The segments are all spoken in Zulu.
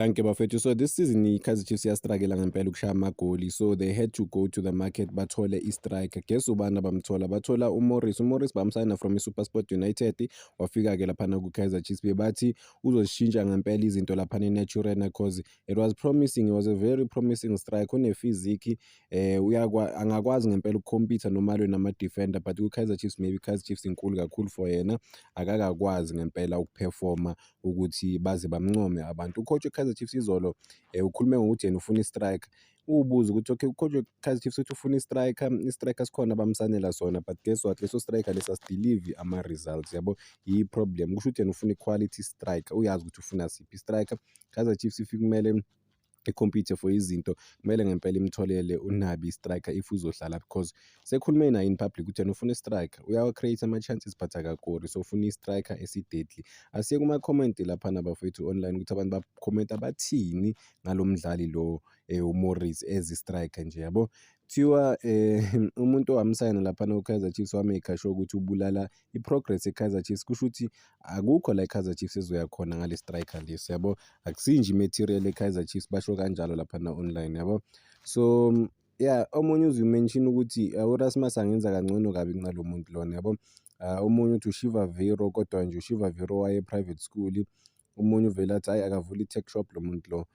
Dankie, bafethu. So this season i-Kaizer Chiefs iya-struggle ngempela ukushaya amagoli, so they had to go to the market, bathole i-striker. Guess ubani abamthola? Bathola uMorris. UMorris bamsayina from i-SuperSport United, wafika-ke laphana ku-Kaizer Chiefs. Bebathi uzoshintsha ngempela izinto laphana e-Naturena 'cause it was promising, it was a very promising striker, une-physique, angakwazi ngempela uku-compete noma alwe nama-defender, but ku-Kaizer Chiefs, maybe i-Kaizer Chiefs inkulu kakhulu for yena, akakakwazi ngempela uku-performa ukuthi baze bamncome abantu. U-coach we-Kaizer Chiefs izolo ukhulume ngokuthi yena ufuna i-striker. Uwubuze ukuthi okay, u-coach we-Kaizer Chiefs uthi ufuna i-striker, i-striker sikhona bamsayinela sona, but guess what, leso striker leso asi-deliver ama-results, yabo, iyi-problem. Kusho ukuthi yena ufuna i-quality striker, uyazi ukuthi ufuna siphi i-striker. Kaizer Chiefs if kumele i-compete for izinto, kumele ngempela imtholele uNabi i-striker if uzohlala, because sekhulume naye in public ukuthi yena ufuna i-striker, uyawa-create ama-chances but akakori, so ufuna i-striker esi-deadly. Asiye kuma-comment laphana, bafethu, online ukuthi abantu ba-commenta bathini ngalo mdlali lo, uMorris as i-striker nje, yabo. Kuthiwa umuntu owamsayina laphana ku-Kaizer Chiefs wa-make sure ukuthi ubulala i-progress ye-Kaizer Chiefs, kusho ukuthi akukho la i-Kaizer Chiefs ezoya khona ngale striker lesi, yabo, akusinje i-material ye-Kaizer Chiefs, basho kanjalo laphana online, yabo. So yeah, omunye uze u-mention ukuthi uRasmus angenza kangcono kabi kunalo muntu lona, yabo. Omunye uthi uChivaviro, kodwa nje uChivaviro waye private school. Omunye uvele athi hhayi, akavule i-tuck shop lo muntu lo.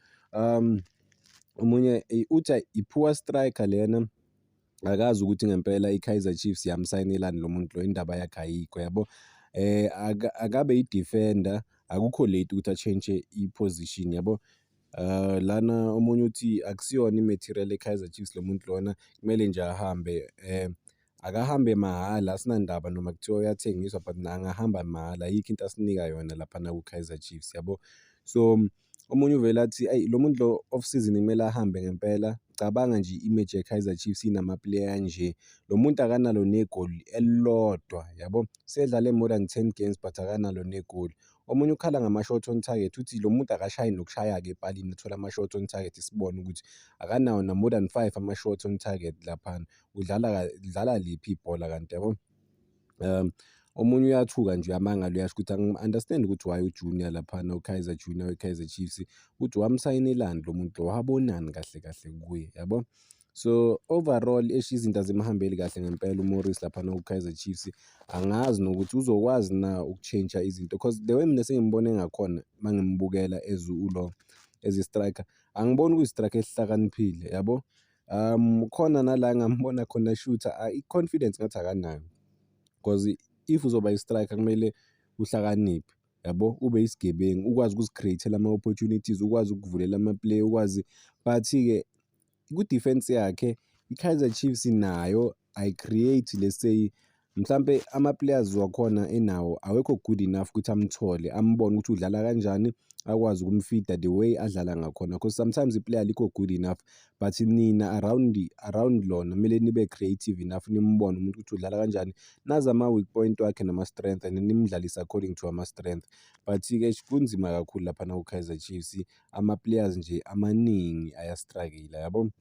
Omunye uthi i-poor striker lena, akazi ukuthi ngempela i-Kaizer Chiefs yamsayinelani lo muntu lo, indaba yakhe ayikho, yabo. Akabe i-defender, akukho late ukuthi a-change i-position, yabo. Lana omunye uthi akusiyona i-material ye-Kaizer Chiefs lo muntu lona, kumele nje ahambe, akahambe mahhala, asinandaba noma kuthiwa uyathengiswa, but angahamba mahhala, ayikho into asinika yona laphana ku-Kaizer Chiefs, yabo. So omunye uvele athi eyi, lo muntu lo off season kumele ahambe ngempela. Cabanga nje i-image ye-Kaizer Chiefs inama-player anje, lo muntu akanalo negoli elilodwa, yabo. Sedlale more than 10 games but akanalo negoli. Omunye ukhala ngama-shot on target, uthi lo muntu akashayi nokushaya-ke epalini, athole ama-shot on target, sibone ukuthi akanawo na more than 5 ama-shot on target laphana, udlala udlala liphi ibhola kanti, yabo. Omunye uyathuka nje, uyamangala, uyasho ukuthi angi-understand ukuthi why uJunior laphana, uKaizer Junior we-Kaizer Chiefs, uthi wamsayinelani lo muntu lo, wabonani kahle kahle kuye, yabo. So overall, eish, izinto azimhambeli kahle ngempela uMorris laphana ku-Kaizer Chiefs. Angazi nokuthi uzokwazi na uku-change-a izinto, cause the way mina sengimbone ngakhona mangimbukela as ulo as i-striker, angiboni kuyi-striker esihlakaniphile, yabo. Khona nala engambona khona shooter, i-confidence ngathi akanayo, cause if uzoba i-striker kumele uhlakaniphe, yabo, ube isigebengu, ukwazi ukuzi-create-ela ama-opportunities, ukwazi ukuvulela ama-play, ukwazi, but-ke ku-defense yakhe i-Kaizer Chiefs nayo ayi-create, let's say mhlampe ama-players wakhona enawo awekho good enough ukuthi amthole, ambone ukuthi udlala kanjani, akwazi ukum-feed-a the way adlala ngakhona, cause sometimes i-player alikho good enough, but nina around lona kumele nibe creative enough, nimbone umuntu ukuthi udlala kanjani, nazi ama-weak point wakhe nama-strength, and nimdlalise according to ama-strength. But-ke kunzima kakhulu laphana ku-Kaizer Chiefs, ama-players nje amaningi aya-struggle, yabo.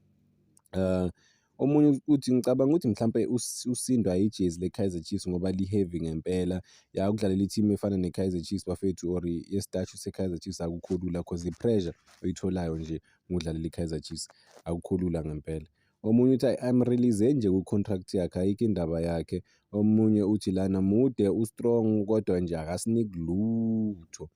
Omunye uthi ngicabanga ukuthi mhlampe usindwa ijezi le-Kaizer Chiefs ngoba li-heavy ngempela. Ya, ukudlalela i-team efana ne-Kaizer Chiefs, bafethu, or ye-statue se-Kaizer Chiefs, akukho lula, cause i-pressure oyitholayo nje ngokudlalela i-Kaizer Chiefs akukho lula ngempela. Omunye uthi am-release nje ku-contract yakhe, ayikho indaba yakhe. Omunye uthi lana mude, u-strong, kodwa nje akasiniki lutho.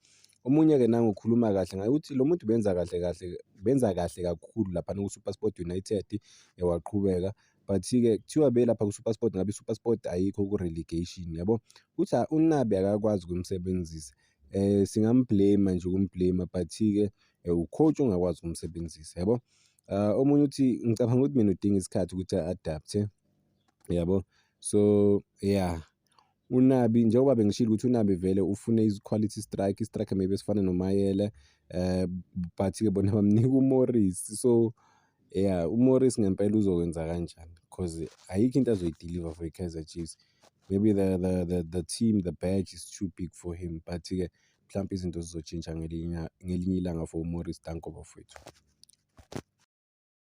Omunye-ke nangu ukhuluma kahle ngaye, uthi lo muntu benza kahle kahle, benza kahle kakhulu laphana ku-SuperSport United, waqhubeka, but-ke kuthiwa belapha ku-SuperSport ngabe i-SuperSport ayikho ku-relegation, yabo. Uthi uNabi akakwazi ukumsebenzisa, singam-blame nje ukum-blame-a, but-ke u-coach ongakwazi ukumsebenzisa, yabo. Omunye uthi ngicabanga ukuthi mina udinga isikhathi ukuthi a-adapt-e, yabo. So yeah, uNabi, njengoba bengishilo ukuthi uNabi vele ufune i-quality strike, i-striker maybe esifana noMayele, but-ke bona bamnika uMorris. So yeah, uMorris ngempela uzokwenza kanjani, cause ayikho into azoyi-deliver for i-Kaizer Chiefs. Maybe the team, the badge is too big for him, but-ke mhlampe izinto zizoshintsha ngelinye ilanga for uMorris. Danko, bafowethu.